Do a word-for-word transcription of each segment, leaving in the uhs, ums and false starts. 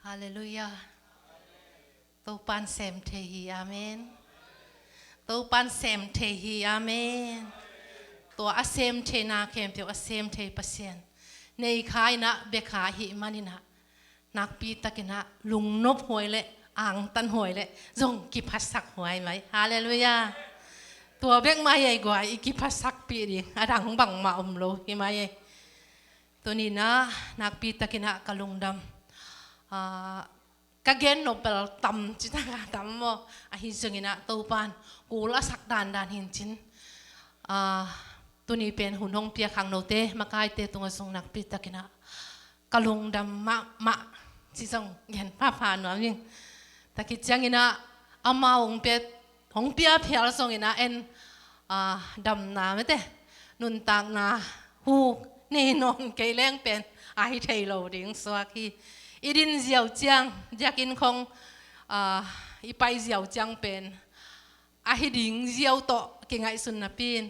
Halleluiah. Topan sem thei hi, amen. Topan sem thei hi, amen. Tua a sem theina khempeuh a sem thei Pasian nei kha in ah, bia kha ahih manin ah, nakpi takin ah lungnop huai le angtan huai le zong kiphasak huai mai. Halleluiah. Tua bek mah hi ei guai, i kiphasakpih ding a dang bangmah om lo hi mai ei. Tuni in ah nakpi takin ah ka lungdam. Ah, ka gen nop bel tam citak a tam maw, ahi zongin ah Topan kul a sak dandan hi in cin. Ah, tuni pen hun hong pia khangnote, makaite tungah zong nakpi takin ah ka lungdam mahmah ci zong gen phapha nuam ing. Tua khit ciangin ah amau hong pia, hong pia phial zongin ah en, ah, damna mete, nuntakna hu nei nawn kei leng pen a hi thei lo ding suak hi. I din ziau ciang, diakin khong, ah, i pai ziau ciang pen a hi ding ziau tawh kingaihsun napi in,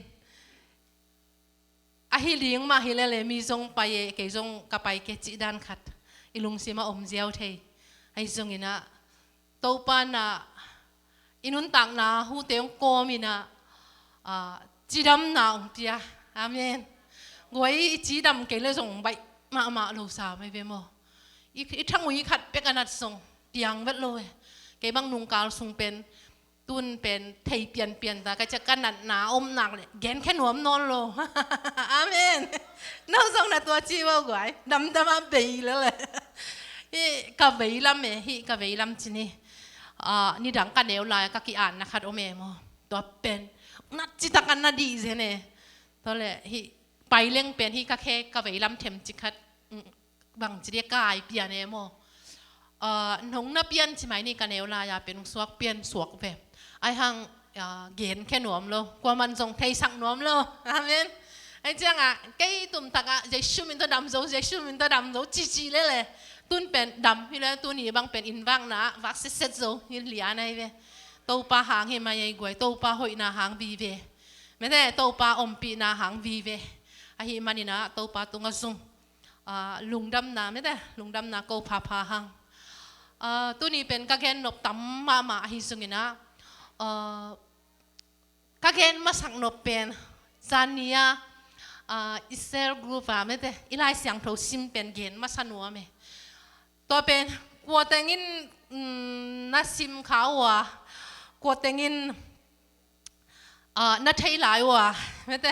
a hi ding mah hi lele, mi zong pai e, kei zong ka pai ke cih dan khat i lungsim ah om ziau thei. Ahi zongin ah Topan ah i nuntakna hute hong kawmin ah, ah, cidamna hong pia. Amen. Guai, i cidam kei le zong baih mahmah lo sa mai ve maw. I, i thangui khat pek a nat zong piang vet lo e. Kei bang nungkal sung pen tun pen thei pianpian ta, ka ciah ka natna om nak le gen khe nuam nawn lo. Amen. No zong na tua ci vo guai, damdam a bei lele. Hih ka veilam e, hih ka veilam ci ni. Ah, nidang ka neu lai ka ki-anna khat om e maw. Tua pen nat citak a na dih zen e. Tua le hih pai leng pen hih ka khe ka veilam themcik khat, mm, bangci dia kai pian e maw. Ah, nong na pian ci mai ni, ka neu lai-a pen suak pian suak ve. Ai hang, ah, gen khe nuam lo, kuaman zong theisak nuam lo. Amen. Ai ciangah kei tumtakah Jesu min tawh dam zo, Jesu min tawh dam zo cici lele. Tun pen dam hi le, tuni bang pen inn vakna vak setset zo hi lian ai ve. Topa hang hi mai ei guai, Topa hoihna hang vive. Mete, Topa ompihna hang vive. Ahi manin ah Topa tungah zong, ah, lungdamna mete, lungdamna ko phapha hang. Ah, tuni pen ka gen nop tam mahmah ahi zongin ah, ah, ka gen masak nop pen zan ni-a, ah, i cell group ah mete, i Lai Siangtho sim pen gen masa nuam e. Tua pen kua tengin, mm, na sim kha uh a, kua tengin, ah, na thei lai uh a, mete,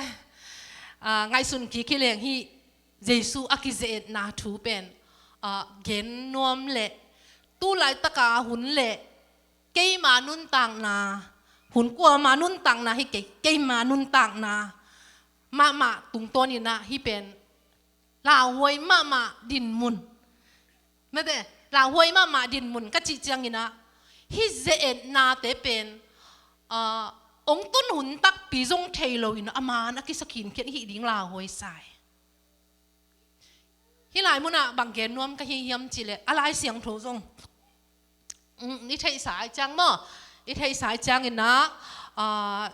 ah, ngaihsun kik hi leng hih Jesu a kize-etna thu pen, ah, gen nuam le, tu laitaka hun le keima nuntakna, hun kuama nuntakna hi kei, keima nuntakna mahmah tungtawnin ah hih pen lauhuai mahmah dinmun. Mete, lauhuai mahmah dinmun ka cih ciangin ah hih ze-etnate pen, ah, hong tun hun takpi zong thei loin a man a kisa khinkhian hih ding lauhuai sa e. Hih lai munah bang gen nuam ka hi hiam cih leh, a Lai Siangtho zong, mm, i theihsa ai ciang maw, i theihsa ai ciangin ah, ah,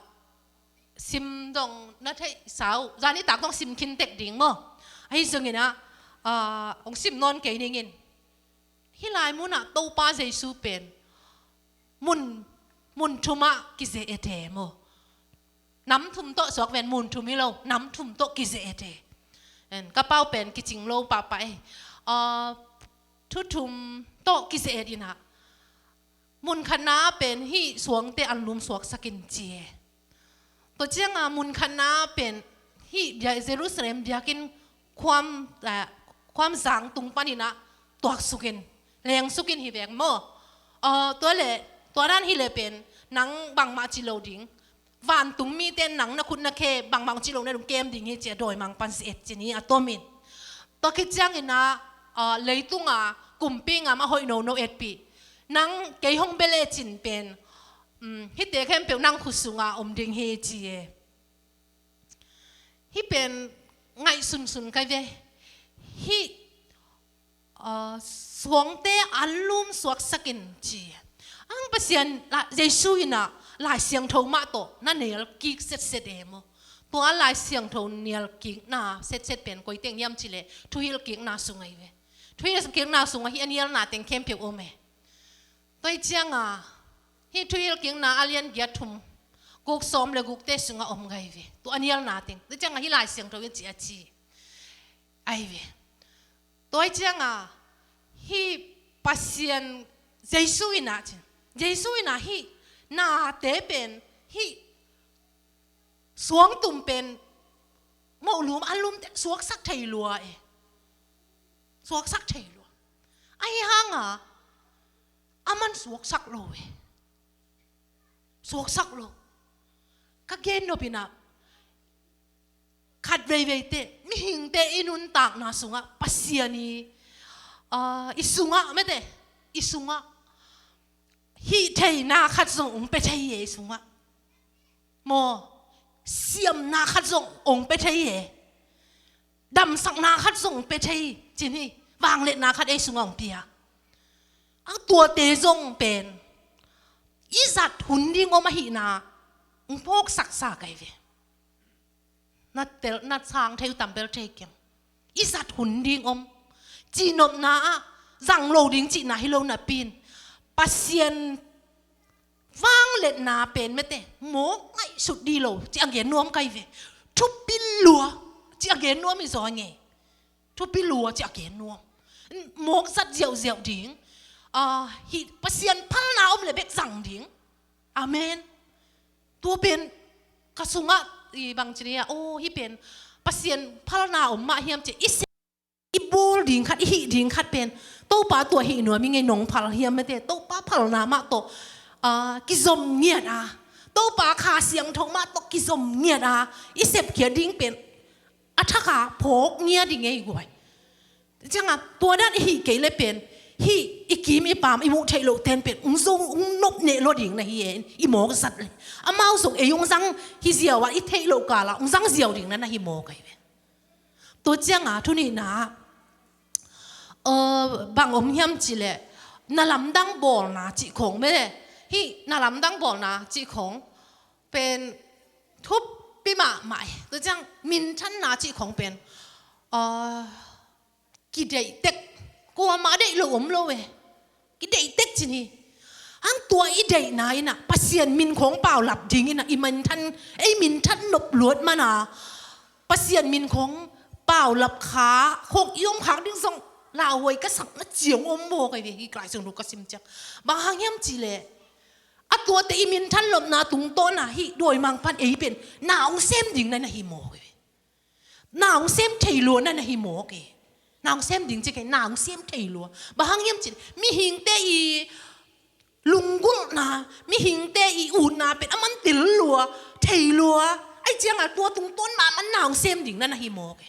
sim dong na theihsa uh, zan i tak dong sim khin tek ding maw. Ahi zongin ah, ah, hong sim nawn kei ning in. Hih lai munah Topa Jesu pen mun, mun thumah kize-et e maw. Nam thum tawh suak ven, mun thum hi lo, nam thum tawh kize-et e. En, ka pau pen kicing lo pahpah e. Ah, thu thum tawh kize-et in ah, mun khatna pen hih suangte anlum suaksak in ci e. Tua ciangah mun khatna pen hih bia-, Jerusalem biakinn khuam, ah, khuam zang tung panin ah tuaksuk in, lengsuk in hi vek maw. Ah, tua le, tua dan hi le pen nang bangmah ci lo ding, vantung mite nang na khut na khe bangmah ci lo na dong kem ding hi ci a, dawimangpa'n ze-et ci ni a tomin. Tua khit ciangin ah, ah, leitunga kumpi ngam a hoih nono etpih, nang kei hong bia lecin pen, um, hihte khempeuh nang khut sunga om ding hi ci e. Hih pen ngaihsunsun kai ve. Hih, ah, suangte anlum suaksak in ci. Ang Pasian, la, Jesu in ah Lai Siangtho mah tawh na nial kik setset e maw. Tua Lai Siangtho nial kikna setset pen koi teng hiam cih leh thuhilh kikna sung ahi ve. Thuhilh kikna sungah hih a nialna teng khempeuh om e. Tua hi cianga hih thuhilh kikna a lian giat thum, guk sawm le gukte sungah om ngai ve. Tua a nialna teng. Tua cianga hih Lai Siangtho in ci a ci. Ai ve. Tua hi cianga hih Pasian Jesu in ah cin. Jesu in ah hih nate pen, hih suangtum pen, moh lum, an lum te suaksak thei lua e. Suaksak thei lua. Ahi hanga, aman suaksak lo e. Suaksak lo. Ka gen nop in ah, khat veivei te, mihingte i nuntakna sungah, Pasian i, ah, i sungah, mete, i sungah hih theihna khat zong ong pe thei e i sungah. Maw, siamna khat zong ong pe thei e. Damsakna khat zong ong pe thei, cin hi, vangliatna khat ei sungah ong pia. A tuate zong pen, i zat hun ding om ahihna, ong phawksaksa kai ve. Na tel, na sang thei uh tam bel thei keng. I zat hun ding om. Cihnopna ah, zang lo ding cihna hi lo napi in. Pasian vangliatna pen mete, mawk ngaihsut dih lo, ci a gen nuam kai ve. Thupi lua, ci a gen nuam i zaw ngei. Thupi lua, ci a gen nuam. Mawk zat ziauziau ding. Ah, hih Pasian phalna om le bek zang ding. Amen. Tua pen ka sungah i bang ci ni a, oh, hih pen Pasian phalna om mah hiam ci, i se, i bawl ding khat, i hih ding khat pen, Topa tua hih nuam i ngei, nong phal hiam mete, Topa phalna mah tawh, ah, kizom ngiat a, Topa Kha Siangtho mah tawh kizom ngiat a, i sepkhiat ding pen a thak a phawk ngiat i ngei guai. Cianga tua dan i hih kei le pen, hih i kim i pam i muh theih loh ten pen, ong zo, ong nop neh lua ding na hi e, i mawk zat le. Amau zong ei ong zang hi ziau a, i theih loh kal a ong zang ziau ding na na hi mawk ai ve. Tua cianga thu nihna, eh, bang om hiam cih leh, na lamdang bawlna cih khong mete. Hih na lamdang bawlna cih khong pen thupi mahmah e. Tua ciang minthanna cih khong pen, eh, kideih tek, kuamah deih lo om lo e. Kideih tek cin hi. Ang tua i deihna in ah Pasian min khong paulap ding in ah i minthan, ei minthan nop luat man a, Pasian min khong paulap kha khong i om khak ding zong lauhuai ka sakna ciang om maw kai ve, hih Lai Siangtho ka sim ciang. Bang hang hiam cih leh, a tuate i minthan lopna tungtawn a hih dawimangpa'n ei pen na ong sem ding na na hi maw kai ve. Na ong sem thei lua na na hi mawk e. Na ong sem ding ci kei, na ong sem thei lua. Bang hang hiam cih leh, mihingte i lunggulhna, mihingte i utna pen aman tel lua, thei lua. Ai cianga tua tungtawn mah man na ong sem ding na na hi mawk e.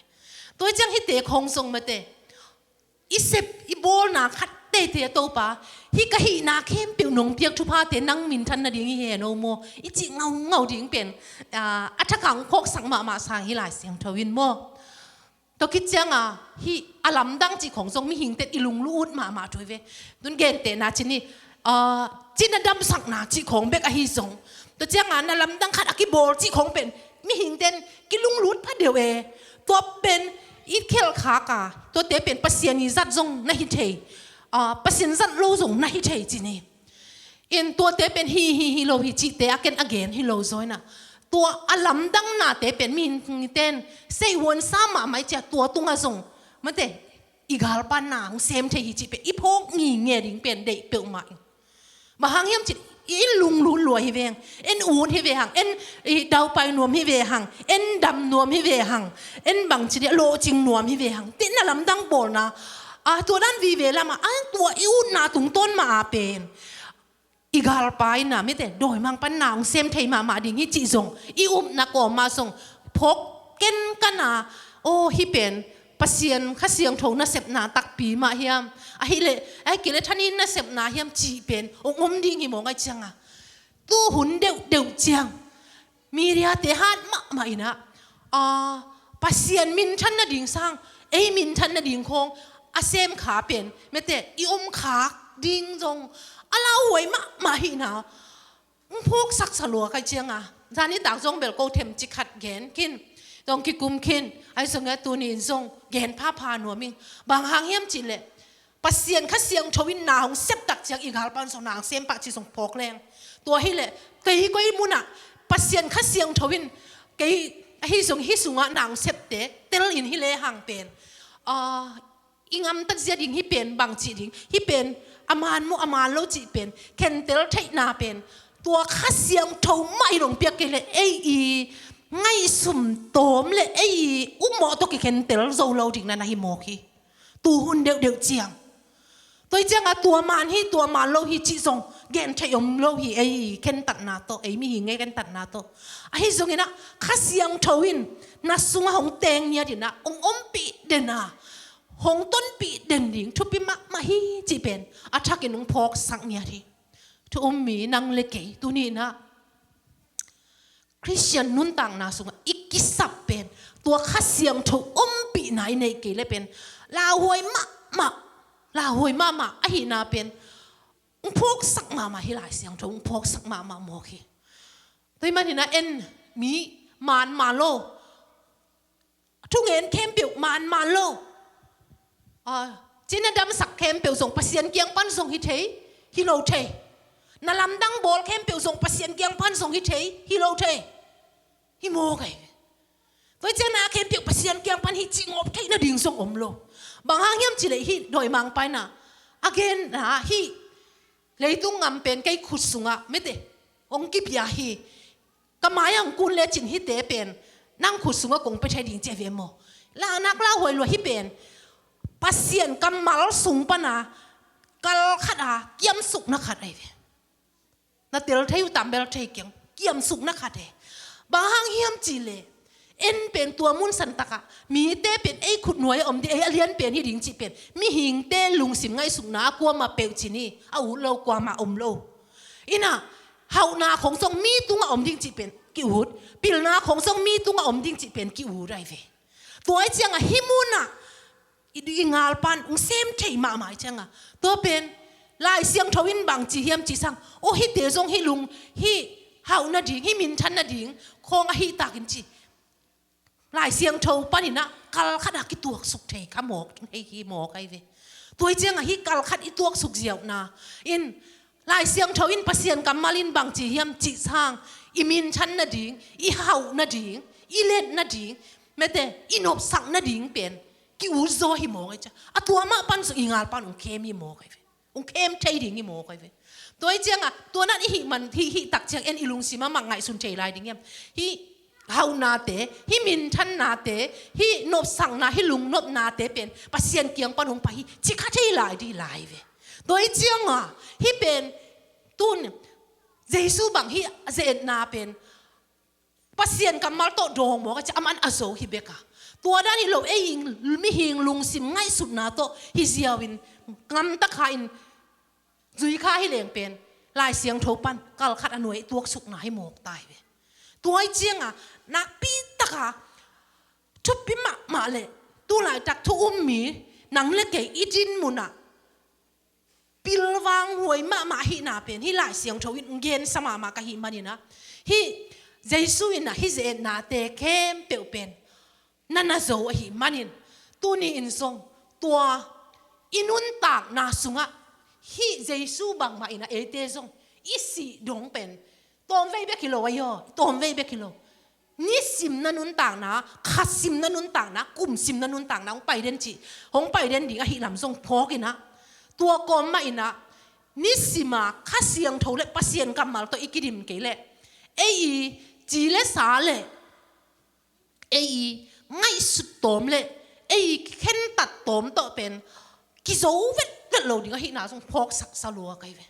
Tua ciang hihte khong zong mete, i sep, i bawlna khat teitei a Topa, hih ka hihna khempeuh nong piak thuphate nang minthan nading hi hen aw maw, i cih ngaungau ding pen, ah, a thak a ong phawksak mahmah sang hi Lai Siangtho in maw. Tua khit cianga hih a lamdang cih khong zong mihingte'n i lunglut mahmah thu hi ve. Tun gentehna cih ni, ah, cina damsakna cih khong bek ahi zong, tua cianga na lamdang khat a kibawl cih khong pen mihingte'n kilunglut pha deuh e. Tua pen i khelh khak a, tuate pen Pasian i zat zong na hi thei, ah, Pasian zat lo zong na hi thei ci ni. In tuate pen hi, hi, hi lo hi cihte a ken a gen hi lo zaw in ah, tua a lamdangnate pen mihingte'n seihhuan sa mahmah i ci a, tua tungah zong mate, i galpa na ong sem thei hi cih pen i phawk ngitnget ding pen deih peuhmah ing. Bang hang hiam cih leh, en lunglut lua hi ve hang, en ut hi ve hang, en, i, daupai nuam hi ve hang, en dam nuam hi ve hang, en bangci dia lawhcing nuam hi ve hang, cih na lamdang bawlna, a, tua dan vive lam ah, a, tua i utna tungtawn mah a pen i galpa in ah mite, dawimangpa'n na ong sem thei mahmah ding hi cih zong, i upna kawm ah zong phawk kenkan a, aw, hih pen Pasian Kha Siangtho nasepna takpi mah hiam, ahih leh, ahih kei leh thanin nasepna hiam cih pen ong om ding hi mawk ahih ciang a, tu hun deuhdeuh ciang media-te hat mahmah in ah, a, Pasian minthan nading sang ei minthan nading khawng a sem kha pen mite, i om khak ding zong a lauhuai mahmah hi in ah, ong phawksaksa lua ka hih ciang a, zan nitak zong bel ko themcik khat gen khin, zong kikum khin, ahi zongin tuni in zong gen phapha nuam ing. Bang hang hiam cih leh, Pasian Kha Siangtho in na hong sep tak ciang i galpan zong na hong sem pah ci zong phawk leng. Tua hileh kei koi munah Pasian Kha Siangtho in kei ahi zong hih sungah na hong septe tel in hi lehang pen, ah, i ngamtat zia ding hih pen bang cih ding, hih pen a man maw a man lo cih pen khentel theihna pen tua Kha Siangtho mah in hong piak kei leh ei i ngaihsum tawm le ei i upmawh tawh kikhentel zo lo ding na na hi mawk hi. Tu hun deuhdeuh ciang. Tua hi ciangah tua man hi, tua man lo hi cih zong gen theih om lo hi, ei khentatna tawh, ei mihing ei khentatna tawh. Ahi zonginah Kha Siangtho in na sungah hong teng ngiat inah hong ompih den a, hong tonpih den ding thupi mahmah hi cih pen a thakin hong phawksak ngiat hi. Thu um mi nang le kei tuni inah Khristian nuntakna sungah i kisap pen tua Kha Siangtho ompihna i neih kei le pen lauhuai mahmah, lauhuai mahmah ahihna pen hong phawksak mahmah hi, Lai Siangtho hong phawksak mahmah mawk hi. Tua hi maninah en mi man man lo, thungen khempeuh man man lo. Ah, cina damsak khempeuh zong Pasian kiang pan zong hi thei, hi lo thei. Na lamdang bawl khempeuh zong Pasian kiang pan zong hi thei, hi lo thei. Hi mawk ai. Tua hi ciangah na khempeuh Pasian kiang pan hi cih ngawp theih nading zong om lo. Bang hang hiam cih leh hih dawimangpa inah a genna hih leitung ngam pen kei khut sungah mete hong kipia hi. Ka mai-ah hong kun lecin hihte pen nang khut sungah kong pia thei ding ci a ve maw? Launak lauhuai lua hi pen Pasian kammal sung pana kal khat a kiamsukna khat ai ve. Na tel thei uh tam bel thei keng, kiamsukna khat e. Bang hang hiam cih leh en pen tua mun santakah mite pen ei khut nuai-ah om ding, ei a lian pen hi ding cih pen mihingte lungsim ngaihsukna a kuamah peuh cin hi, a ut lo kuamah om lo. Inah hauhna khong zong mi tungah om ding cih pen ki-ut, pilna khong zong mi tungah om ding cih pen ki-ut ai ve. Tua hi ciangah hih munah i, i ngalpan hong sem thei mahmah hi ciangah tua pen Lai Siangtho in bang ci hiam cih sang, aw hihte zong hih lung, hih hauh nading, hih minthan nading khong ahih takin ci Lai Siangtho paninah kal khatah kituaksuk thei kha mawk, hei hi mawk ai ve. Tua hi ciangah hih kal khat i tuaksuk ziauhna in Lai Siangtho in Pasian kammal in bang ci hiam cih sang, i minthan nading, i hauh nading, i let nading, mete i nopsak nading pen ki-ut zaw hi mawk ai cia. A tua mah pan zong i ngalpan hong khem hi mawk ai ve. Hong khem thei ding hi mawk ai ve. Tua hi ciangah tua nat i hih man, hih, hih tak ciang en i lungsim a mak ngaihsun thei lai ding hiam? Hih hauhnate, hih minthannate, hih nopsakna, hih lungnopnate pen Pasian kiang pan hong pai hi ci kha thei lai dih lai ve. Tua hi ciangah hih pen tun Jesu bang hih ze-etna pen Pasian kammal tawh dawng mawk a ci a, aman a zo hi bek a. Tua dan hi lo, ei mihing lungsim ngaihsutna tawh hi ziau in ngamta kha in zui kha hi leng pen Lai Siangtho pan kal khat a nuai i tuaksukna hi mawk ta hi ve. Tua hi ciangah nakpi taka thupi mahmah le tu laitak thu um mi nang le kei i din munah pilvang huai mahmah ahihna pen hih Lai Siangtho in hong gensa mahmah ka hih maninah hih Jesu inah hih ze-etnate khempeuh pen na na zo ahih manin tuni in zong tua i nuntakna sungah hih Jesu bangmah inah eite zong i sih dong pen tawmvei bek hi lo ahi aw, tawmvei bek hi lo. Nisim na nuntakna, kha sim na nuntakna, kum sim na nuntakna hong pai den cih, hong pai den ding ahih lam zong phawk inah tua kawm mah inah nisima Kha Siangtho le Pasian kammal tawh i kidim kei leh ei i ci le sa le ei i ngaihsut tawm le ei i khentat tawm tawh pen kizo vetvet lo ding ahihna zong phawksaksa lua kai ve.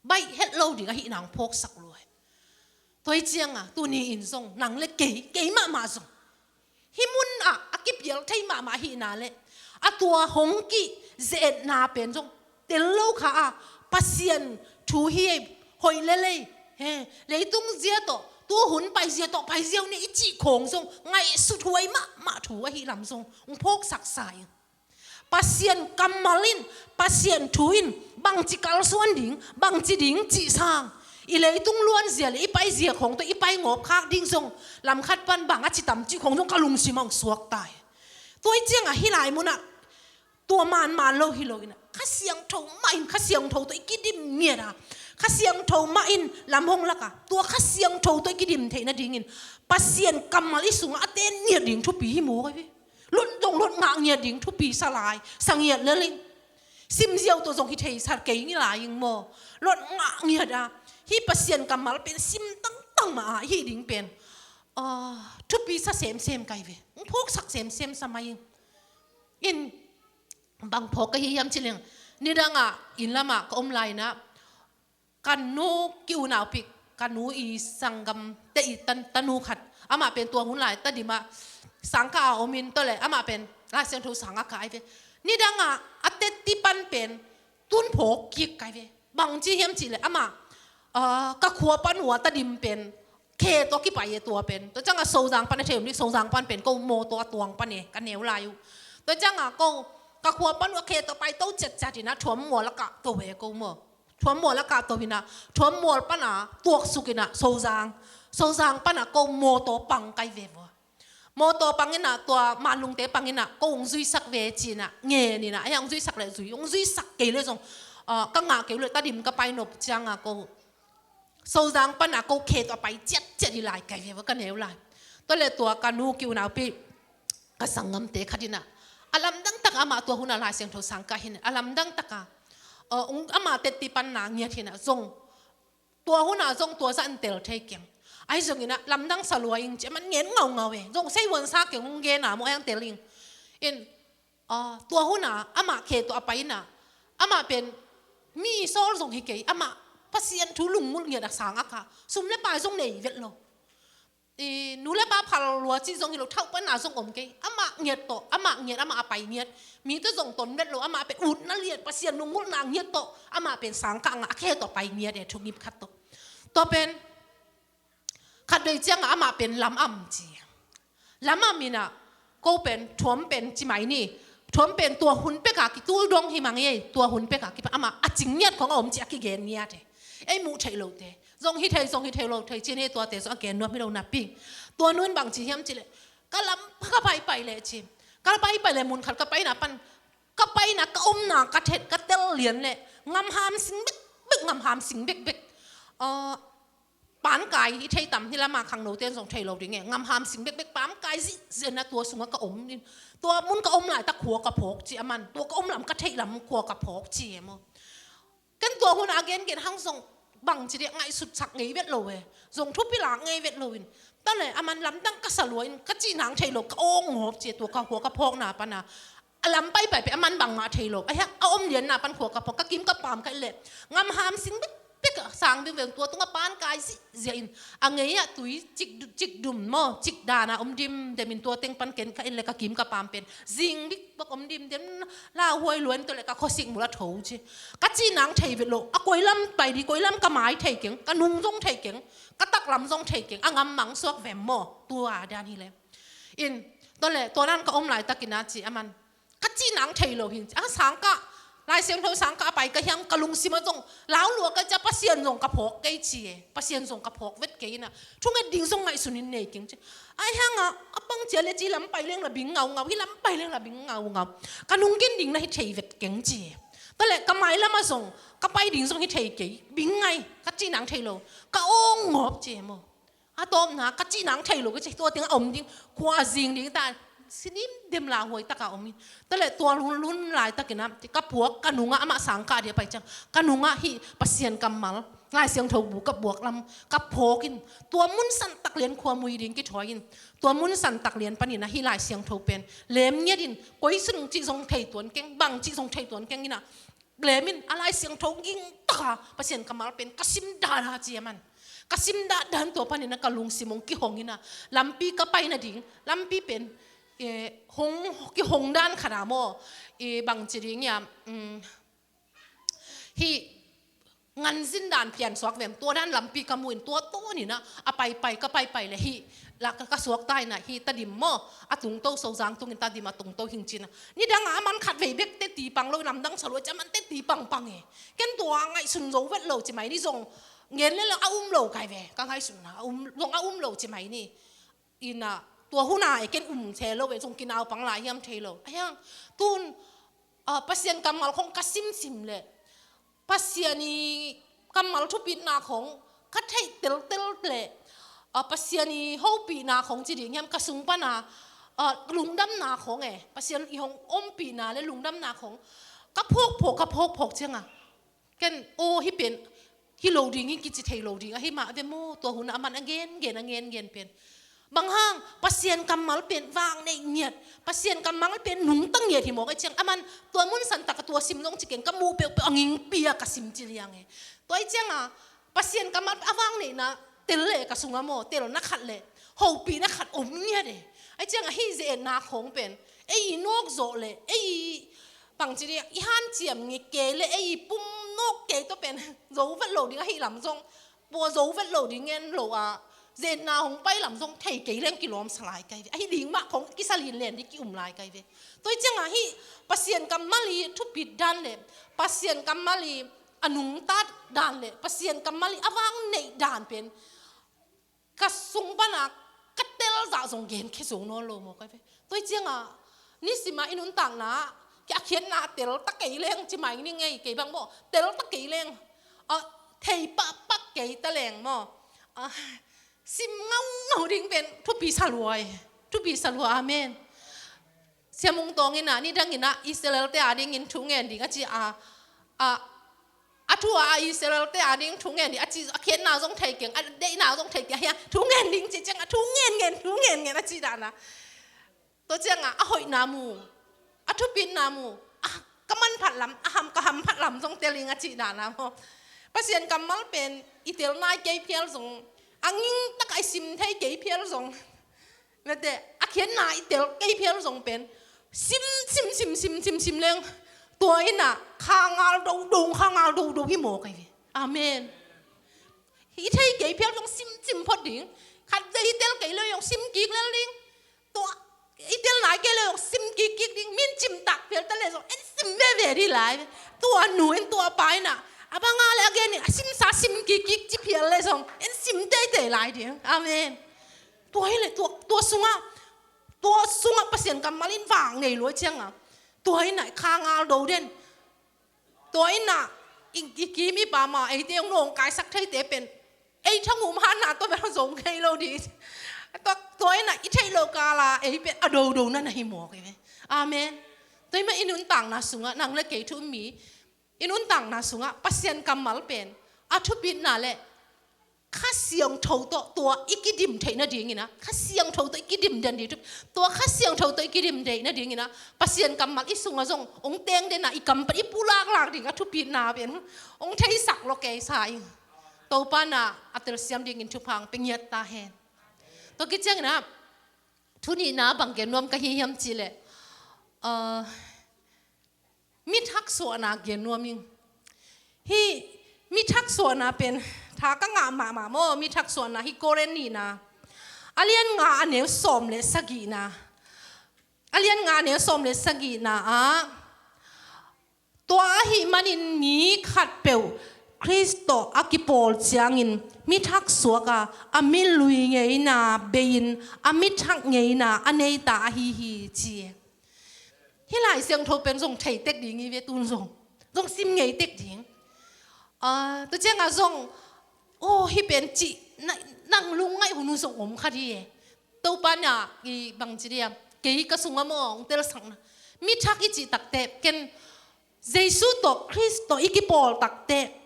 Baih het lo ding ahihna hong phawksak lua hi. Tua hi ciangah tuni in zong nang le kei, kei mahmah zong hih munah a kipial thei mahmah ahihna le a tua hong kize-etna pen zong tel lo kha a, Pasian thu hi ei, hoih le lei, he, leitung zia tawh, tuhun paizia tawh, paizia uh ni i cih khawng zong ngaihsut huai mahmah thu ahih lam zong hong phawksaksa in. Pasian kammal in, Pasian thu in bangci kalsuan ding, bangci ding cih sang i leitung luanzia le i paizia khawng tawh i pai ngawp khak ding zong lamkhat pan bang a ci tam cih khawng zong ka lungsim ah hong suak ta hi. Tua hi ciangah hih lai munah tua manman lo hi lo inah Kha Siangtho mah in Kha Siangtho tawh i kidim ngiat a, Kha Siangtho mah in lam hong lak a, tua Kha Siangtho tawh i kidim theih nadingin Pasian kammal i sungah a ten ngiat ding thupi hi maw kai ve. Lot dong lot ngah ngiat ding thupi sa lai, sa ngiat lel ing. Sim ziau tawh zong hi thei sa kei ngi lai ing maw. Lot ngah ngiat a, hih Pasian kammal pen sim tangtang mah a hih ding pen, ah, thupi sa semsem kai ve. Hong phawksak semsem sa mai ing. In bang phawk ka hi hiam ci leng, nidangah inn lamah ka om lai-in ah, ka nu ki-unaupi, ka nu i sanggamte i tan-, tanu khat, amah pen tua hun lai Tedim ah sangkah a om in, tua leh amah pen Lai Siangtho sang a kai ve. Nidangah a tetti pan pen tun phawk kik kai ve. Bang ci hiam cih leh amah, ah, ka khua pan uh a Tedim pen khe tawh kipai e tua pen. Tua ciangah Sozang pan a thei om ding, Sozang pan pen ko mawtaw a tuang pan e, ka neu lai uh. Tua ciangah ko, ka khua pan uh a khe tawh pai to ciatciat in ah Thuam Mual a kah to e ko maw. Thuam Mual a kah to in ah, Thuam Mual pan a tuaksuk in ah Sozang, Sozang pan a ko mawtaw pang kai ve vua. Mawtaw pang in ah, tua Manlungte pang in ah ko hong zuisak ve ci-in ah ngen in ah, ahi hong zuisak leh zui, hong zuisak kei leh zong, ah, ka ngah kei uh leh Tedim ka pai nop ciangah ko Sozang pan a ko khe tawh a pai ciatciat hi lai kai ve vua, ka neu lai. Tua leh tua ka nu ki-unaupi, ka sanggamte khat in ah, a lamdang tak amah tua hun a Lai Siangtho sang kah hi in, a lamdang tak a, ah, hong, amah tetti pan na ngiat hi in ah zong, tua hun a zong tua zah in tel thei keng. Ahi zongin ah lamdang sa lua ing ci, aman ngen ngaungau e. Zong sei huan sa keng, hong gen a maw, ahi hong tel ing. In, ah, tua hun a amah khe tawh a pai in ah, amah pen mi sawl zong hi kei, amah Pasian thu lungngulh ngiat a sang a kah, sum leh pai zong nei vet lo. I, nu leh pa phal lua cih zong hi lo, thauh pan a zong om kei. Amah ngiat tawh, amah ngiat, amah a pai ngiat. Mi tawh zong ton vet lo, amah pen utna liat, Pasian lungngulhna ngiat tawh amah pen sangkah ngah, a khe tawh pai ngiat e, thungip khat tawh. Tua pen khatvei ciangah amah pen lam am ci. Lam am in ah, ko pen Thuam pen ci mai ni. Thuam pen tua hun pek a kitul dong hi mang e, tua hun pek a kipan, amah a cing ngiat khong a om ci a kigen ngiat e. Ei muh theih lote zong hi thei, zong hi thei lo thei ci ni, tuate zong a gen nuam hi lo napi. Tua nu in bang ci hiam cih leh, ka lam ka paipai leh ci, ka paipai leh mun khat ka paina pan, ka paina, ka omna ka thet, ka tel lian leh ngamham sing bekbek, ngamham sing bekbek. Ah, pankai i thei tam, hih lam a khangnote in zong thei lo ding e. Ngamham sing bekbek, pankai zihziah in ah tua sungah ka om in. Tua mun ka om laitak khua ka phawk ci, aman tua ka om lam ka theih lam khua ka phawk ci e maw. Ken tua hun a gengen hang zong bang ci dih, ngaihsutsak ngei vet lo e. Zong thupi lak ngei vet lo in. Tua leh aman lamdang ka sa lua in, ka cih nang thei lo, ka aw ngawp ci e, tua ka khua ka phawkna pan a. A lam paipai pen aman bangmah thei lo. Ahi hang a om lianna pan khua ka phawk, ka kim ka pam ka et leh ngamham sing bekbek a sang ding veng, tua tungah pankai zihziah in, a ngei ah tui cik, cik dum maw, cik dan a om dimdem in, tua teng pan ken ka et leh ka kim ka pam pen zing bikbak om dimdem, lauhuai lua in, tua leh ka khuasik mul a tho ci. Ka cih nang thei vet lo, a koi lam pai dih, koi lam ka mai thei keng, ka nung zong thei keng, ka taklam zong thei keng, a ngam mang suak vem maw, tua dan hi leh. In, tua leh, tua dan ka om laitakin a ci, aman ka cih nang thei lo hi in ci. A sangkah, Lai Siangtho sangkah a pai ka hi hang, ka lungsim ah zong lau lua ka ci a, Pasian zong ka phawk kei ci e. Pasian zong ka phawk vet kei in ah, thunget ding zong ngaihsun in nei keng ci. Ahi hang a, a pang cia leh ci lam pai leng la bing ngaungau, hih lam pai leng la bing ngaungau. Ka nung ken ding na hi thei vet keng ci e. Tua leh ka mai lam ah zong, ka pai ding zong hi thei kei, bing ngai, ka cih nang thei lo. Ka aw ngawp ci e maw. A tawpna, ka cih nang thei lo ka ci, tua teng a om ding, khua a zing ding ta, si dimdem, lauhuai tak a om in. Tua leh tua lun, lun laitakin ah, ka phuak, ka nungah, amah sangkah dih a pai ciang, ka nungah hih Pasian kammal, Lai Siangtho bu ka buak lam ka phawk in, tua mun santak lian khua mui ding kithawi in, tua mun santak lian panin ah hih Lai Siangtho pen lem ngiat in, koi sung cih zong thei tuan keng, bang cih zong thei tuan keng in ah, lem in, a Lai Siangtho ging tak a Pasian kammal pen ka sim dah dah ci, aman ka sim dah dah in, tua panin ah ka lungsim hong kihong in ah, lampi ka pai nading, lampi pen, eh, hong, kihong dan khat a maw, eh, bang ci ding hiam, mm, hih nganzin dan piansuak vem, tua dan lampi ka mu in, tua tawnin ah, a paipai, ka paipai leh hih la ka, ka suakta in ah, hih Tedim maw, a tungto, Sozang tungin Tedim a tungto hing ci in ah. Nidang ah aman khatvei bek tetti pang lo, lamdang sa lua ci, aman tetti pangpang e. Ken tua ngaihsun zo vet lo ci mai ni, zong ngen leh la a um lo kai ve, ka ngaihsutna a um, zong a um lo ci mai ni. In ah, tua hun a e ken um se lo ve, zong kinaupang lai hiam thei lo. Ahi hang, tun, ah, Pasian kammal khong ka simsim leh Pasian i kammal thupitna khong ka theih teltel leh, ah, Pasian i hopihna khong ci ding hiam, ka sung pana, ah, lungdamna khong e, Pasian i hong ompihna le lungdamna khong ka phawkphawk, ka phawkphawk cianga ken, aw, hih pen hi lo ding hi kici thei lo ding ahi mah ve maw. Tua hun a aman a gengen, a gengen pen bang hang, Pasian kammal pen vang neih ngiat, Pasian kammal pen nungta ngiat hi mawk a ciang, aman tua mun san tak a tua sim zong ci keng, ka muh peuhpeuh a ngingpi a ka sim ci liang e. Tua i cianga Pasian kammal a vang neihna tel le ka sunga maw, telna khat le hopihna khat om ngiat e. A cianga hih ze-etna khong pen ei i nawk zawh le ei i bangci ding, i hanciam ngei kei le ei i pum nawk kei tawh pen zo vet lo ding ahi lam zong, pua zo vet lo ding ngen lo a, zenna hong pai lam zong thei kei leng kilawmsa lai kai ve. Ahi ding mah khong kisa linlen ding ki-um lai kai ve. Tua i cianga hih Pasian kammal i thupit dan le Pasian kammal i a nungta dan le Pasian kammal i a vang neih dan pen ka sung pana ka tel zah zong genkhia zo nawn lo maw kai ve. Tua i cianga nisima i nuntakna, ki a khiatna tel ta kei leng ci mai ni ngei, kei bang maw, tel ta kei leng, ah, thei pahpah kei ta leng maw, ah, sim ngaungau ding pen thupi sa lua e. Thupi sa lua, amen. Sia Mung Tawng in ah, nidang in ah Israel te a dingin thu ngen ding a ci a, a, a thu a Israel te a ding thu ngen ding a ci, a khiatna zong thei keng, a deihna zong thei keng, a hia thu ngen ding ci ciang a thu ngen ngen, thu ngen ngen a ci dan a. Tua cianga a hoihna mu, a thupitna mu, a ka manphat lam, a ham ka hamphat lam zong tel ing a cih dan a maw. Pasian kammal pen i tel nai kei phial zong, a ngingtak a i sim thei kei phial zong, mete, a khiatna i tel kei phial zong pen sim, sim, sim, sim, sim, sim leng, tua in ah kha ngal dodo, kha ngal dodo hi maw kai ve. Amen. I thei kei phial zong sim, sim phot ding. Khat vei i tel kei leh zong sim kik lel ding. Tua i tel nai kei leh zong sim kik kik ding. Min cim tak phial ta leh zong en sim veve ding lai. Tua nu in, tua pa in ah, a bang a leh a gen in a simsa sim kik kik ci phial leh zong en sim teitei lai ding. Amen. Tua hi leh tua, tua sungah, tua sungah Pasian kammal in vang nei lua ciangah, tua in ah kha ngal do den. Tua in ah i, i kim i pam a eite hong nawngkaisak theite pen ei thangum hatna tawh bel zong kei lo ding. Tua, tua in ah i theih loh kala ei pen a dodo na na hi mawk hi ve. Amen. Tua hi mah i nuntakna sungah, nang le kei thu um mi i nuntakna sungah Pasian kammal pen a thupitna le Kha Siangtho tawh tua i kidim theih nadingin ah, Kha Siangtho tawh i kidim den ding thu, tua Kha Siangtho tawh i kidim theih nadingin ah Pasian kammal i sungah zong hong teng den ah, i kam pan i pulaklak ding a thupitna pen hong theisak lawh kei sa ing. Topa in ah a telsiam dingin thupha hong pia ngiat ta hen. Tua khit ciangin ah thu nihna bang gen nuam ka hi hiam cih leh, ah, mithak suahna gen nuam ing. Hih mithak suahna pen tha ka ngah mahmah maw, mithak suahna hih Korin nihna a lian nga a neu sawm le sagihna, a lian nga a neu sawm le sagihna ah, tua ahih manin mi khatpeuh Khrist tawh a kipawl ciangin mithak suak a, a milui ngeina bei-in a mithak ngeina a nei ta ahi hi ci. Hih Lai Siangtho pen zong thei tek ding hi ve, tun zong, zong sim ngei tek ding. Ah, tua ciangah zong, aw, hih pen cih na, nang lungngaih hun uh zong om kha ding e. Topa in ah i bangci ding a, kei ka sungah maw hong telsakna, mithak i cih takteh, ken Jesu tawh, Khrist tawh i kipawl takteh,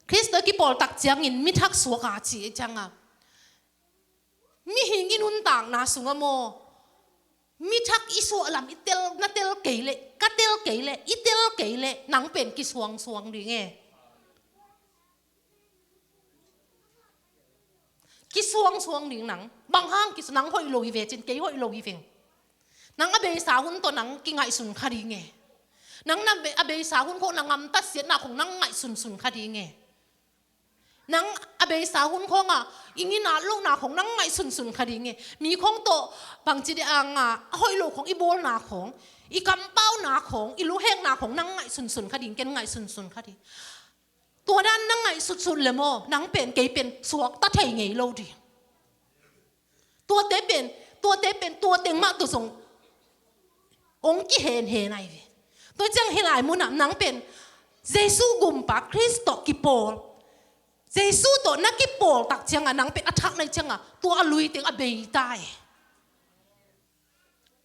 Khrist tawh i kipawl tak ciangin mithak suak a cih ciangah, mihing i nuntakna sungah maw, mithak i suah lam i tel, na tel kei leh, ka tel kei leh, i tel kei leh, nang pen kisuangsuang ding e. Kisuangsuang ding nang. Bang hang kisu-, nang hoih lo hi ve cin, kei hoih lo hi veng. Nang a beisa hun tawh nang kingaihsun kha ding e. Nang na be-, a beisa hun khong na ngamtat siatna khong nang ngaihsunsun kha ding e. Nang a beisa hun khawngah i nginat lohna khong nang ngaihsunsun kha ding e. Mi khong tawh bangci ding a nga, a hoih lo khong i bawlna khong, i kampauna khong, i luhekna khong nang ngaihsunsun kha ding, ken ngaihsunsun kha ding. Tua dan nang ngaihsutsut le maw, nang pen kei pen suakta thei ngei lo ding. Tuate pen, tuate pen, tua teng mah tawh zong hong kihenhen ahi ve. Tua ciang hih lai munah nang pen Jesu gumpa Khrist tawh kipawl, Jesu tawh na kipawl tak ciangah nang pen a thak na hih ciangah tua a lui teng a bei ta e.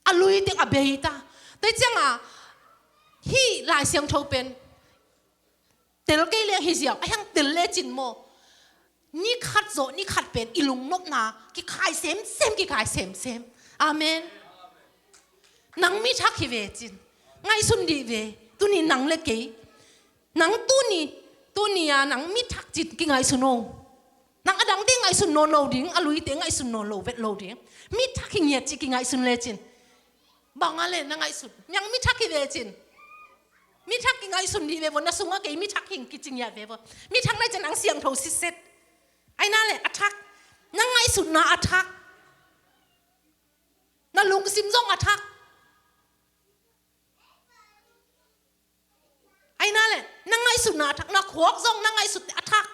A lui teng a bei ta. Tua ciangah hih Lai Siangtho pen tel kei leng hi ziau, a hiang tel lecin maw, ni khat zawh ni khat pen i lungnopna kikhai semsem, kikhai semsem. Amen. Nang mi thak hi ve cin, ngaihsun dih ve. Tuni nang le kei, nang tuni, tuni a nang mi thak cin kingaihsun o. Nang a dangte ngaihsun nawn lo ding, a luite ngaihsun nawn lo vet lo ding. Mi thak hi ngiat ci kingaihsun lecin, bang a le na ngaihsun, nang mi thak hi ve cin. Mi thak kingaihsun dih ve vaw, na sungah kei mi thak hing kici ngiat ve vaw. Mi thak na hih ciang nang siangtho siset. Ai na le a thak. Na ngaihsutna a thak. Na lungsim zong a thak. Ai na le na ngaihsutna a thak, na khuak zong na ngaihsut a thak.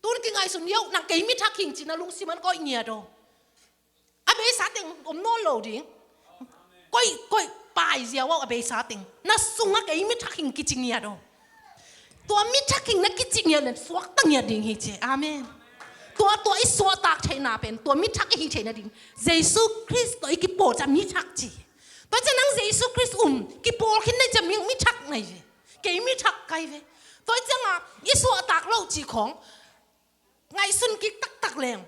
Tun kingaihsun yo, nang kei mi thak hing ci na lungsim an koih ngiat o. A beisa teng om nawn lo ding. Koih, koih pai ziau a beisa teng. Na sungah kei mi thak hing kici ngiat o. Tua mi thak hing na kici ngiat len suakta ngiat ding hi ci. Amen. Tua, tua i suahtak theihna pen tua mi thak i hi theihna ding. Jesu Khrist tawh i kipawl ciang mi thak ci. Tua ciang nang Jesu Khrist um kipawl khin na hih ciang mi, mi thak na hi ve. Kei mi thak ka hi ve. Tua ciangah i suahtak loh cih khawng ngaihsun kik taktak leng,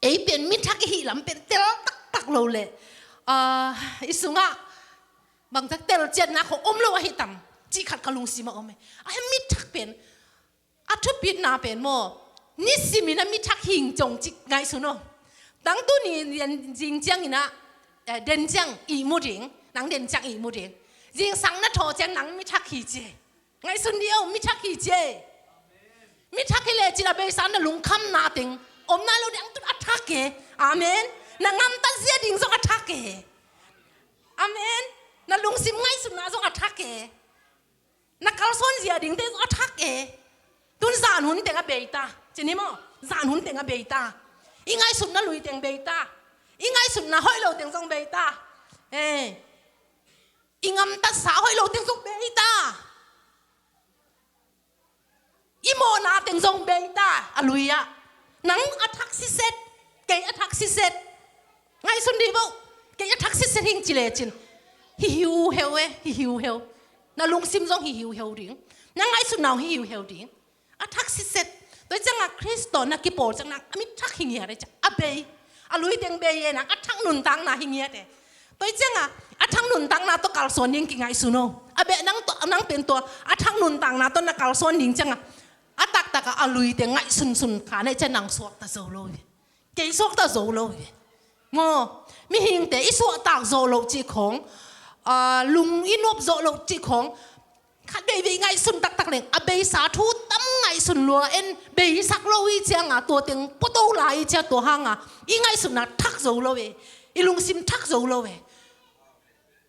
ei pen mi thak i hih lam pen tel taktak lo leh, ah, i sungah bangtak telciatna khawng om lo ahi tam cih khat ka lungsim ah om e. A hi mi thak pen a thupitna pen maw, nisimin a mi thak hing cong cih ngaihsun aw. Tangtuni zing ciangin ah, eh, den ciang ihmu ding, nang den ciang ihmu ding. Zingsang na thaw ciang nang mi thak hi ci e. Ngaihsun dih o, mi thak hi ci e. Mi thak hi lecin a beisa na lungkhamna teng om nai lo ding, tun a thak e. Amen. Na ngamtat zia ding zong a thak e. Amen. Na lungsim ngaihsutna zong a thak e. Na kalsuan zia dingte zong a thak e. Tun zan hun teng a bei ta. Ci ni maw? Zan hun teng a bei ta. I ngaihsutna lui teng bei ta. I ngaihsutna hoih lo teng zong bei ta. Eh. I ngamtatsa hoih lo teng zong bei ta. I mawhna teng zong bei ta, a lui ah. Nang a thak siset, kei a thak siset. Ngaihsun dih bo, kei a thak siset hing ci lecin. Hi hiuheu e, hi hiuheu. Na lungsim zong hi hiuheu ding. Na ngaihsutna hi hiuheu ding. A thak siset. Tua ciangah Khrist tawh na kipawl ciang nang a mi thak hi ngiat e ciah. A bei. A lui teng bei e, nang a thak nuntakna hi ngiat e. Tua ciangah a thak nuntakna tawh kalsuan ding kingaihsun o. A beh nang tawh, nang pen tua a thak nuntakna tawh na kalsuan ding ciangah a taktakah a lui teng ngaihsunsun kha na hih ciah nang suakta zo lo hi. Kei suakta zo lo hi. Maw, mihingte i suahtak zawh loh cih khawng, ah, lung i nuap zawh loh cih khawng, khat veivei ngaihsun taktak leng a beisa thu tam ngaihsun lua en, beisak lo i cianga tua teng puato lai i cia tua hanga i ngaihsutna thak zo lo e, i lungsim thak zo lo e.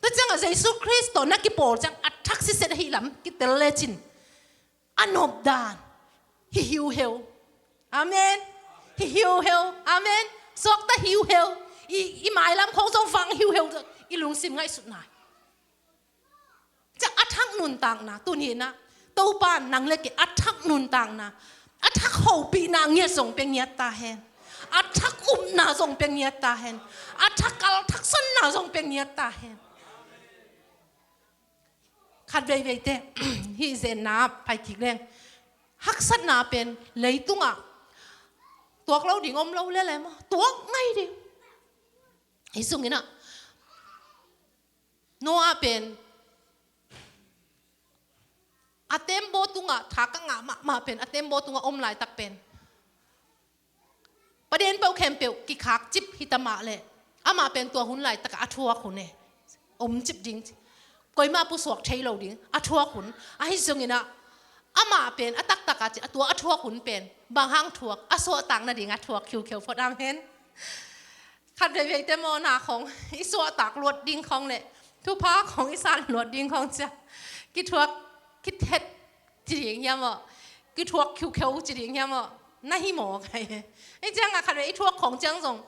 Tua cianga Jesu Khrist tawh na kipawl ciang a thak siset ahi lam kitel lecin a nopdan hi hiuheu. Amen. Hi hiuheu. Amen. Suakta hiuheu. I, i mailam khong zong vang hiuheu. I lungsim ngaihsutna. Ciah a thak nuntakna, tuni inah Topa nang le kei a thak nuntakna, a thak hopihna ngiat zong pia ngiat ta hen. A thak upna zong pia ngiat ta hen. A thak kal thak sonna zong pia ngiat ta hen. Khat veiveite hih zenna pai kik leng, haksatna pen leitungah tuak lo ding om lo lele maw? Tuak ngai ding. Hih sungin ah Noah pen a tembaw tungah, tha ka ngah mahmah pen a tembaw tungah om laitak pen Pa Denpeuh khempeuh kikhak cip hi ta mah leh, amah pen tua hun laitakah a thuak hun e. Om cip ding, koimah pusuak thei lo ding a thuak hun. Ahi zongin ah amah pen a taktakah cih a tua a thuak hun pen bang hang thuak, a suahtak nading a thuak khiukheu phot. Amen. Khat veiveite mawhna khong i suahtak luat ding khong le thupha khong i san luat ding khong cia kithuak, kithet ci ding hiam aw? Kithuak khiukheu ci ding hiam aw? Na hi maw kai? Ei ciangah khat vei i thuak khong ciang zong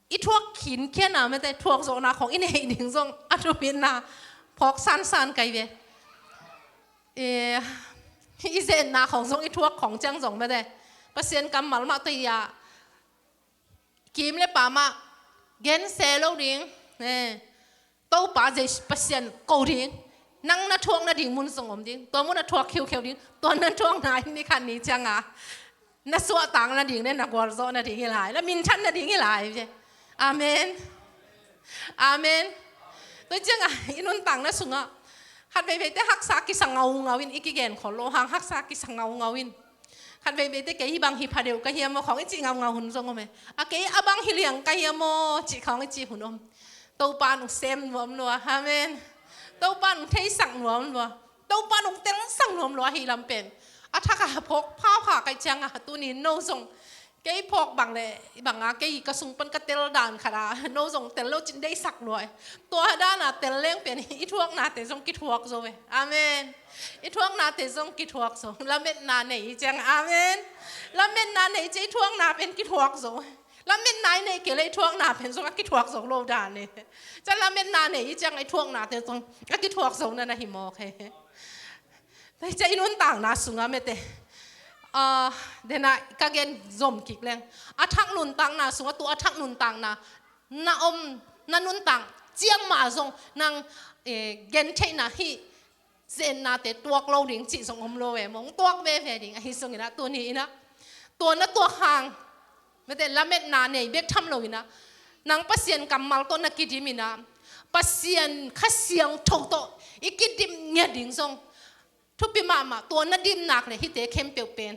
i thuak khinkhian a mete, thuak zawhna khawng i neih ding zong a thupitna phawk sansan kai ve. I zetna khawng zong i thuak khawng ciang zong mete, Pasian kammal mah tawh i a kim le pa mah gense lo ding. Topa Jesu Pasian ko ding. Nang na thuak nading mun zong om ding. Tua mun a thuak khiukheu ding. Tua na thuak nai ni khat ni cianga na suahtak nading le na gualzawh nading hi lai, na minthan nading hi lai ve. Amen. Amen. Tua cianga i nuntakna sungah khat veiveite haksa kisa ngaungau in, i kigen khol lo hang haksa kisa ngaungau in. Khat veiveite kei hi bang hi pha deuh ka hiam aw khawng i cih ngaungau hun zong om e. A kei a bang hi liang ka hiam aw cih khawng i cih hun om. Topa nung sem nuam lua. Amen. Topa nung theisak nuam lua. Topa nung telsak nuam lua hi lam pen a thaka phawk phapha kai cianga tuni no zong kei phawk bang le banga kei ka sung pan ka tel dan khata no zong tel lo cin deisak lua e. Tua dana tel leng pen i thuaknate zong kithuak zo e. Amen. I thuaknate zong kithuak zo. Lametna nei i ciang. Amen. Lametna nei i ciang i thuakna pen kithuak zo. Lametna i nei kei le i thuakna pen zong a kithuak zo lo dan e. Ciang lametna nei i ciang i thuaknate zong a kithuak zo na na hi mawk he. Tua hi ciang i nuntakna sungah mete, dena ka gen zom kik leng a thak nuntakna sungah tua a thak nuntakna na om, na nuntak ciang mah zong nang gentheihna hi, zetnate tuak lo ding cih zong om lo e. Mong tuak veve ding ahi zongin ah tuni in ah tua na tuak hang mete lametna nei bek tham lo in ah nang Pasian kammal tawh na kidim in ah Pasian Kha Siangtho tawh i kidim ngiat ding zong thupi mahmah. Tua na dim nak le hite khempeuh pen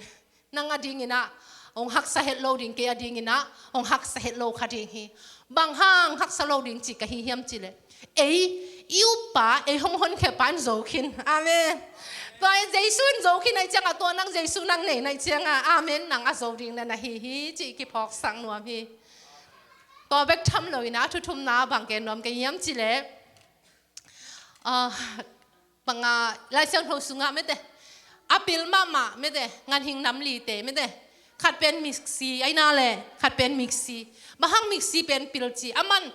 nang a dingin ah hong haksa het lo ding, kei a dingin ah hong haksa het lo kha ding hi. Bang hang haksa lo ding cih ka hi hiam cih leh ei i uppa, ei hong honkhia pa in zo khin. Amen. Tua Jesu in zo khin ahih ciangah tua nang Jesu nang nei ahih ciangah amen nang a zo ding na na hi hi cih kiphawksak nuam hi. Tua bek tham lo in ah a thuthumna bang gen nuam ka hiam cih leh banga Lai Siangtho sungah mete a pil mahmah mete ganhing nam lite mete khat pen miksi aina le khat pen miksi. Bang hang miksi pen pil ci aman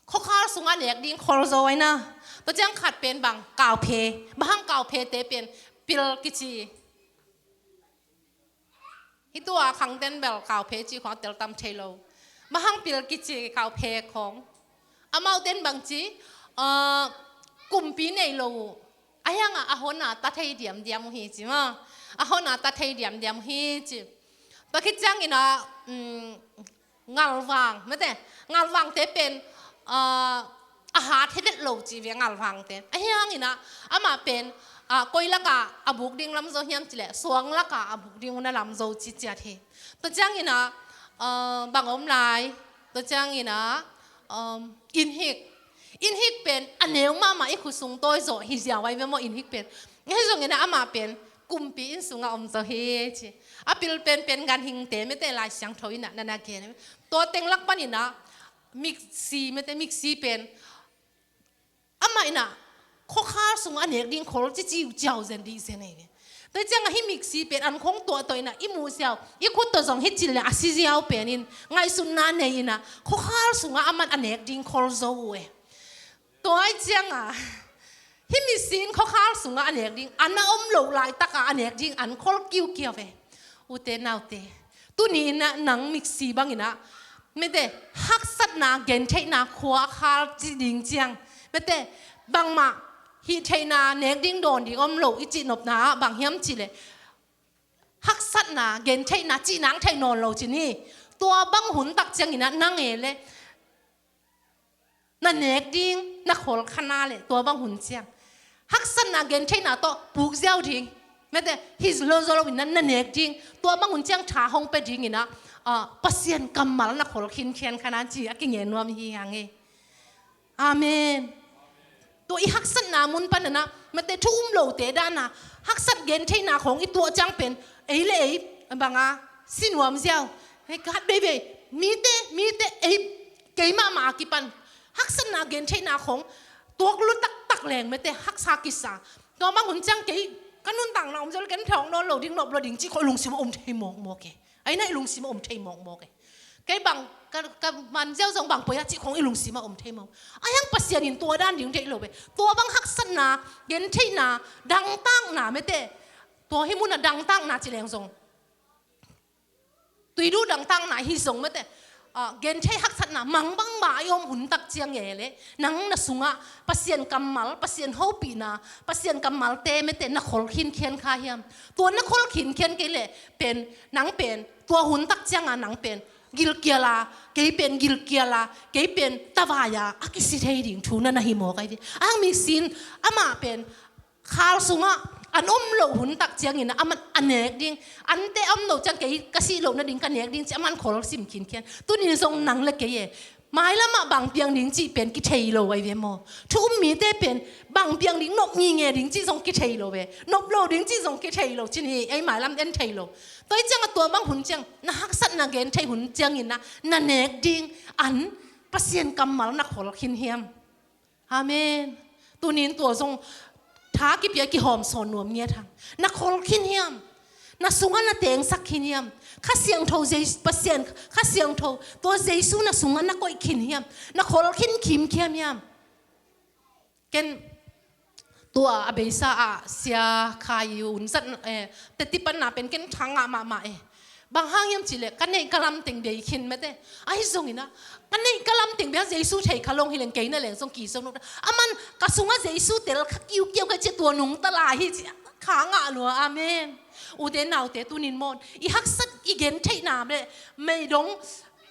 khuakhal sungah nek ding khol zo aina. Tua ciang khat pen bang kauphe. Bang hang kauphete pen pil kici. Hih tua khangten bel kauphe ci khong a tel tam thei lo. Bang hang pil kici kauphe khong. Amauten bang ci kumpi nei lo uh. A hiangah a hona ta thei diamdiam uh hi ci ma. A hona ta thei diamdiam uh hi ci. Tua khit ciangin ah ngalvang mete ngalvangte pen a hat hevet lo ci ve ngalvangte. A hiangin ah amah pen koi lakah a buk ding lam zo hiam cih leh suang lakah a buk ding uh na lam zo ci ciat hi. Tua ciangin ah bang om lai. Tua ciangin ah innhik. Innhik pen a neu mahmah i khut sung tawi zawh hi ziau ai ve maw innhik pen. Ahi zongin ah amah pen kumpi inn sungah om zo hi ci. A pil penpen ganhingte mete Lai Siangtho in ah na na gen. Tua teng lak panin ah miksi mete miksi pen amah in ah khuakhal sungah a nek ding khol cici uh ciau zen dih zen ei ve. Tua ciangah hih miksi pen an khong tuah tawh in ah i muh ziau i khut tawh zong hi cil le a si ziau pen in ngaihsutna nei in ah khuakhal sungah aman a nek ding khol zo uh e. Tua ahih ciangah hih miksi in khuakhal sungah a nek ding an a om loh laitakah a nek ding an khol kiukiau ve. Ute naute, tuni in ah nang miksi bangin ah mete haksatna gentheihna khua a khal ci ding ciang mete bangmah hih theihna nek ding dawn ding om lo i cih nopna ah bang hiam cih leh haksatna gentheihna cih nang theih nawn lo ci ni. Tua bang hun tak ciangin ah nang e le na nek ding na khol khana le tua bang hun ciang haksatna gentheihna tawh puk ziau ding mete hi lo zo lo in na nek ding tua bang hun ciang tha hong pia dingin ah Pasian kammal na khol khinkhian khana ci a kingen nuam hi hang e. Amen. Tua i haksatna mun panin ah mete thu um lote dana haksat gentheihna khong i tuah ciang pen ei le ei banga si nuam ziau. Hei ka hat beibei mite mite ei keimah mah a kipan haksatna gentheihna khong tuak lu taktak leng mete haksa kisa. Tua bang hun ciang kei ka nuntakna om zel ken thawng nawn lo ding nop lo ding ci khong i lungsim a om thei mawkmawk e. Aina i lungsim a om thei mawkmawk e. Kei bang ka, ka man ziau zong bang poi a cih khong i lungsim ah om thei maw. Ahi hang Pasian in tua dan ding deih lo ve. Tua bang haksatna, gentheihna, dangtakna mete, tua hih mun ah dangtakna ci leng zong, tuiduh dangtakna hi zong mete, ah, genthei haksatna mang bangmah a i om hun tak ciang e leh, nang na sungah Pasian kammal, Pasian hopihna, Pasian kammalte mete na khol khinkhian kha hiam? Tua na khol khinkhian kei leh pen, nang pen tua hun tak cianga nang pen gilkial a, kei pen gilkial a, kei pen tavai a, a kisi thei ding thu na na hi mawk ahi ve. Ahi hang mi sin, amah pen khal sungah an om loh hun tak ciangin a man a nek ding, ante a om loh ciang kei ka sih loh nading ka nek ding ci a man khol sim khinkhian. Tuni in zong nang le kei e, mailamah bang piang ding cih pen kithei lo ahi ve maw. Thu um mite pen bang piang ding, nop ngingei ding cih zong kithei lo ve, nop lo ding cih zong kithei lo cin hi, ei mailam en thei lo. Tua hi ciangah tua bang hun ciang, na haksatna gentheih hun ciangin na, na nek ding an Pasian kammal na khol khin hiam? Amen. Tunin tua zong tha kipia kihawm sawn nuam ngiat hang. Na khol khin hiam? Na sungah na tengsak khin hiam? Kha Siangtho Jesu, Pasian Kha Siangtho, tua Jesu na sungah na koih khin hiam? Na khol khin khimkhiam hiam? Ken tua a beisa ah sia khai un zat, eh, teti panna pen ken thangah mahmah eh. Bang hang hiam cihleh ka neih ka lamteng bei khin mete. Ahi zongin ah ka neih ka lamteng bei a Jesu thei kha long hileng kei na leng zong ki zong nukta. A man ka sungah Jesu tel kha kiukiau ka ci tua nungta lai hi ci kha ngah lua. Amen. Ute naute tunin mawn i haksat i gentheihna le mei dong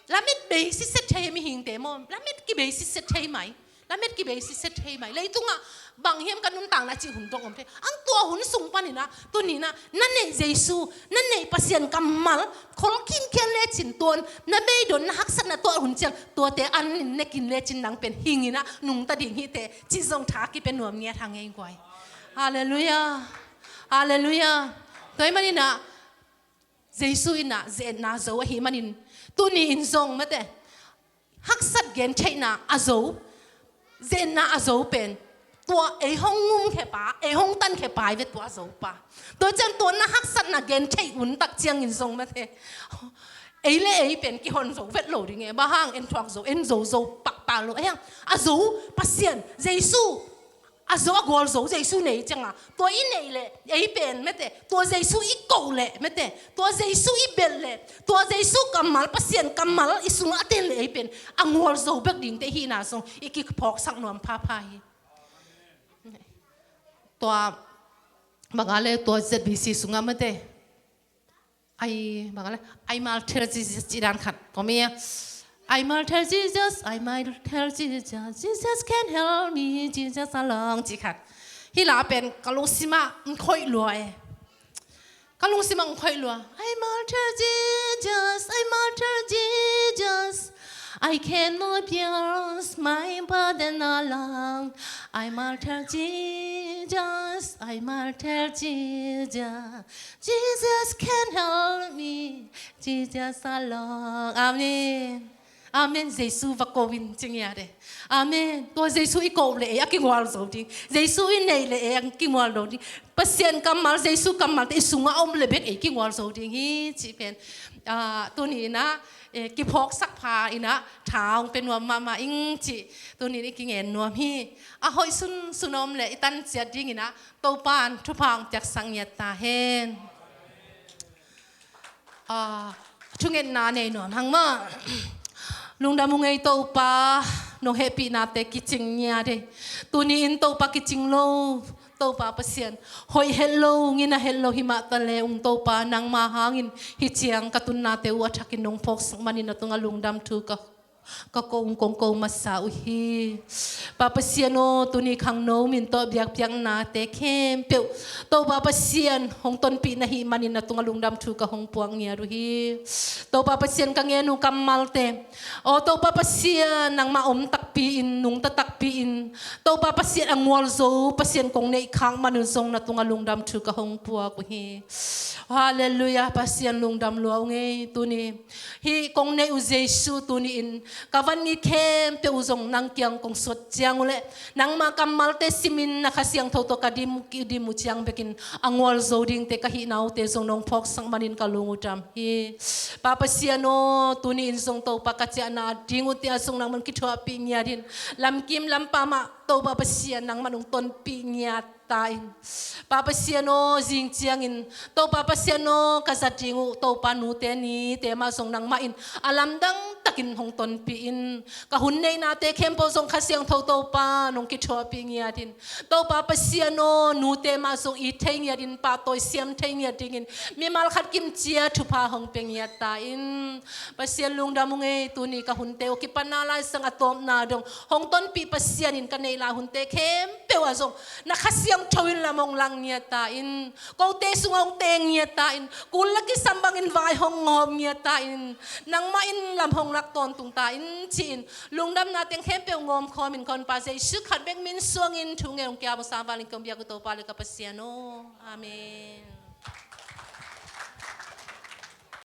lamet bei sitset thei mihingte mawn. Lamet kibei sitset thei mai. Lamet kibei sitset thei mai. Leitungah bang hiam ka nuntakna cih hun dong om thei. Ang tua hun sung paninah tuninah na neih Jesu, na neih Pasian kammal khol khinkhian lecin tuan na beidon na haksatna tuah hun ciang tuate an in nekin lecin nang pen hinginah nungta ding hite cih zong tha kipia nuam ngiat hang ei guai. Halleluiah. Halleluiah. Tua hih maninah Jesu innah ze-etna zo ahi manin tuni in zong mate haksat gentheihna a zo, ze-etna a zo pen tua ei hong ngumkhia pa, ei hong tankhia pa i ve tua zo pa. Tua ciang tua na haksatna gentheih un tak ciangin zong mate ei le ei pen kihon zo vet lo ding e. Bang hang en thuak zo, en zo zo pakpak lo ei hang a zo Pasian Jesu a zo a gual zo Jesu nei cianga tua i neih leh ei pen mete, tua Jesu i koh leh mete, tua Jesu i belh leh tua Jesu kammal, Pasian kammal i sungah a ten leh ei pen a gual zo bek dingte hihna zong i kiphawksak nuam phapha hi. Tua banga le tua Z B C sungah mete Ai, bang a le, I martyr Jesus ci dan khat kawm ia. I martyr Jesus, I martyr Jesus, Jesus can help me, Jesus alone ci khat. Hih la pen ka lungsimah ng khoih lua e. Ka lungsimah ng khoih lua. I martyr Jesus, I martyr Jesus, I cannot bear my burden alone. I martyr Jesus, I martyr Jesus, Jesus can help me, Jesus alone. Amen. Amen. Jesu va ko in ci ngiat e. Amen. Tua Jesu i koh leh ei a kingual zo ding, Jesu i neih leh ei a kingual zo ding. Pasian kammal, Jesu kammalte i sungah om leh bek ei kingual zo ding hi cih pen tuni inah kiphawksak pha inah tha hong pia nuam mahmah ing cih tuni in i kingen nuam hi. A hoih sunsun om leh i tan ciat ding inah Topa in thupha hong piaksak ngiat ta hen. Thungetna nei nuam hang maw? Lungdam ung ei Topa, nong hehpihnate kicing ngiat e. Tuni in Topa kicing lo, Topa Pasian, hoih het lo, ngina het lo himah ta le ung Topa, nangma hangin hih ciang ka tunnate uh a thakin nong phawksak manin na tungah lungdam thu ka ka ko ung kong ko masa uh hi. Pa Pasian aw, tuni khangno min tawh biakpiaknate khempeuh Topa Pasian hong tonpih na hih manin na tungah lungdam thu ka hong puak ngiat uh hi. Topa Pasian ka ngen uh kammalte aw, Topa Pasian nangmah om takpi in, nungta takpi in, Topa Pasian a ngual zo Pasian kong neih khak man uh zong na tungah lungdam thu ka hong puak uh hi. Halleluiah. Pasian lungdam lua ung ei tuni. Hih kong neih uh Jesu tuni in Ka van mi khempeuh uh zong nang kiang kong suat ciang uh leh, nangmah kammalte simin na Kha Siangtho tawh ka dim, kidim uh ciang bekin a ngual zo dingte ka hihna uhte zong nong phawksak manin ka lung uh dam hi. Pa Pasian aw, tuni in zong Topa ka ciahna ding uhte ah zong nangman kithuahpih ngiat in, lamkim lampa mah Topa Pasian nangman hong tonpih ngiat ta in. Pa Pasian aw, zing ciangin Topa Pasian aw, ka zat ding uh Topa nute nite mah zong nangmah in a lamdang takin hong tonpih in. Ka hun neihnate khempeuh zong Kha Siangtho Topa nong kithuahpih ngiat in. Topa Pasian aw, nute mah zong it thei ngiat in, pahtawi siam thei ngiat dingin mimal khat kimcia thupha hong pia ngiat ta in. Pasian lungdam ung ei, tuni ka hunte uh kipatna laisang a tawpna dong hong tonpih Pasian in ka neih lai hunte khempeuh ah zong na Kha Siangtho in lam hong lak ngiat ta in. Kote sungah hong teng ngiat ta in. Kul le kisam bangin vai hong ngawp ngiat ta in. Nangmah in lam hong lak tawntung ta in, ci-in lungdamna teng khempeuh ngawm khawmin ka Honpa Jesu khat bek min suangin thu ngen hong kiam uh sa valin kong biak uh Topa le ka Pasian aw. Amen.